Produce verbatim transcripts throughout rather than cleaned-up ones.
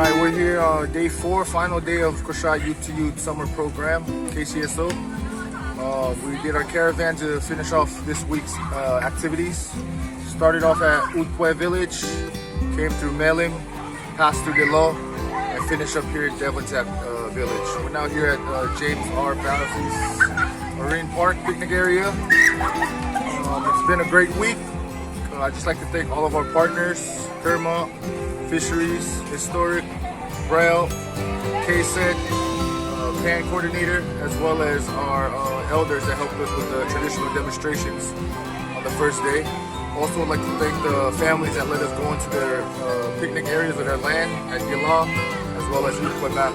All right, we're here, uh, day four, final day of Kosrae Youth to Youth Summer Program, K C S O. Uh, we did our caravan to finish off this week's, uh, activities. Started off at Utpwe Village, came through Melim, passed through Delo, and finished up here at Devon's, uh, Village. We're now here at, uh, James R. Patterson's Marine Park picnic area. Um, it's been a great week. Uh, I'd just like to thank all of our partners, Kerma, Fisheries, Historic, Braille, K-Set, uh, Pan Coordinator, as well as our, uh, elders that helped us with the traditional demonstrations on the first day. Also, I'd like to thank the families that let us go into their, uh, picnic areas of their land at Yala, as well as Utpwe Bah.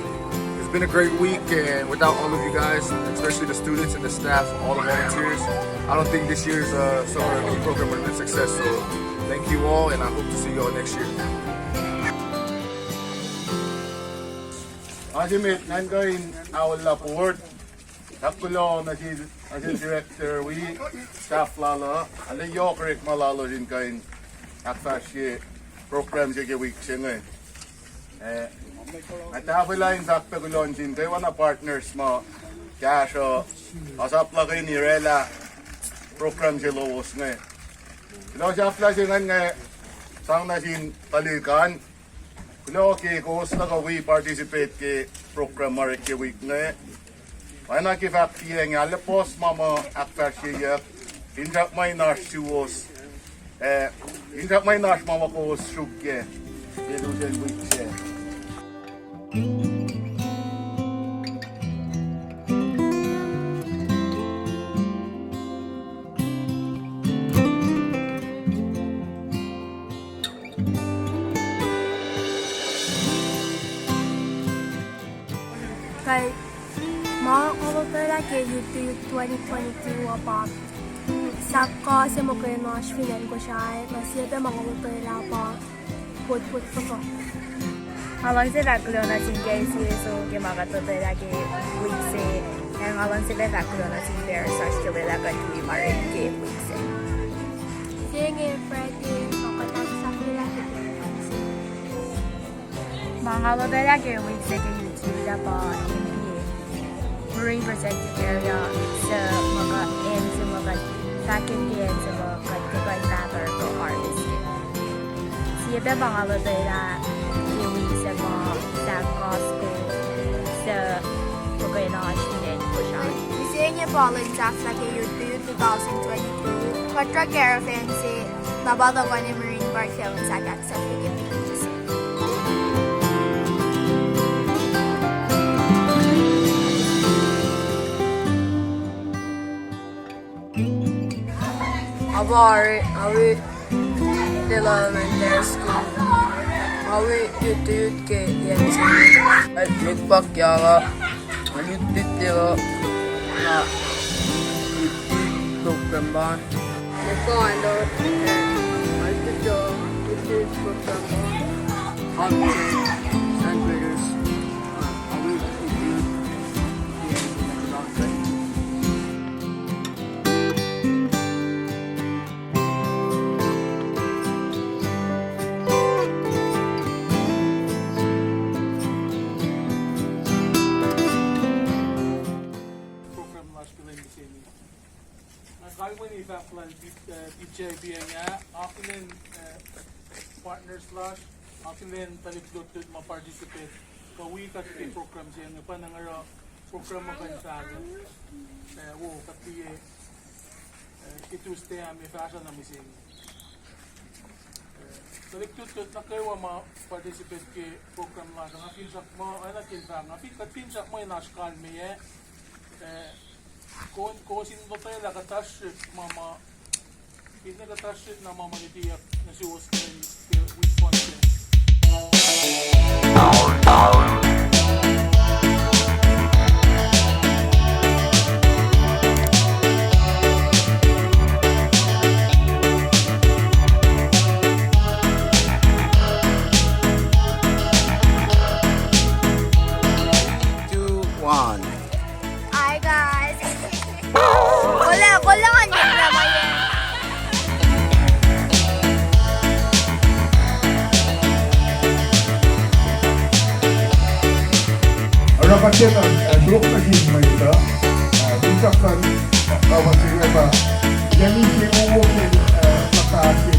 It's been a great week, and without all of you guys, especially the students and the staff, all the volunteers, I don't think this year's, uh, summer program would have been a success. So thank you all, and I hope to see you all next year. Asemet ngan kuh in aolla board. Ahkkuloh nuh sin, nuh sin director wi staff lal uh, arlac yohk orekma lalos in kuh in ahkfahsrye program se ke wik se inge. Eh, nga tahfwelah in fahk pac kuloh nuh sin kwewana partners ma kahsruh asap luhk in oraclah program se lowos inge. Kuloh sahflah se ingacn nga sang nuh sin tuhlihk an. Kuloh ke kowos tuhkuh wi participate ke program ma orek ke wik inge. Oacna ke fahk tiac inge, arlac puhs ma ma ahkfahsryeyuck, finsrak ma in oasr suwos, eh, finsrak ma in oasr ma ma kowos sruokyac ke lusen wik sac. Kuh ma nga lotwelah ke Youth to Youth twenty twenty-two uh pa sahk kuh se muhkwena oasr fin acn Kosrae, na sie pac ma nga lotwelah pa potpot fohkfohk. Nga luhngse fahk kuloh nuh sin K C S O ke ma kuht lotwelah ke wik se, ac nga luhngse pac fahk kuloh nuh sin parish lasr ke lwelah kuht wi ma orek ke wik se. Se inge Friday, ma kuht ahksahfyelah ke ma nga lotwelah ke wik se ke YouTube ah pa M P A, Marine Protected Area, suc ma kuh acn se ma kuht fahk ke acn se ma kuht kuh in fahk kuh harvest. Sie pac ma nga lotwelah ke wik se ma sahk kuh se, suc muhkwena oasr fin acn Kosrae. Mihsenge pa lwen sahflah ke Youth to Youth two thousand twenty-two. Kuht oruh caravan se, na pa tuhkuh nuh Marine Park, Devon, sahk ahksahfye ke picnic se. Nga pa Ari, nga wi Lelu Elementary School. Nga wi Youth to Youth ke acn se. Nga Nick Pakyala, nga Youth to Youth Lelu, nga Youth to Youth program pa. Nga pa Ando, nga Youth to Youth program pa. Nga Saint Peter's, nga Youth to Youth. Program lasr ke lwen mihsenge. Nga kalweni fahk lal P-, eh, P J P eng ah, akihlen, eh, partners lasr, akihlen tuhlihk lutlut ma participate, kuh wi kuht ke program se inge, pa na nga oruh program ma kuh in fahk, eh, wo kuht liye, eh, ke Tuesday ah me fahsruh na mihsenge. Eh, tuhlihk lutlut nuh kwewa ma participate ke program lasr, nga finsrak muh, oacna ke fahk, nga fin, kuht finsrak muh in oasr kalmeyac, eh, ko-, kowos in lotwelah kuhtasrihk ma ma, finne kuhtasrihk na ma ma nitiyuck nuh suwos ke, ke wik se. Two, one. Hi, guys. Kolla, kolla ngan nge pula ma ye. Ke na, ah, tulok nuh sin mwet uh, ah, finsrak kuh, ah, ma se inge pa, yac misac wowo ke, ah, kuhpahsr ke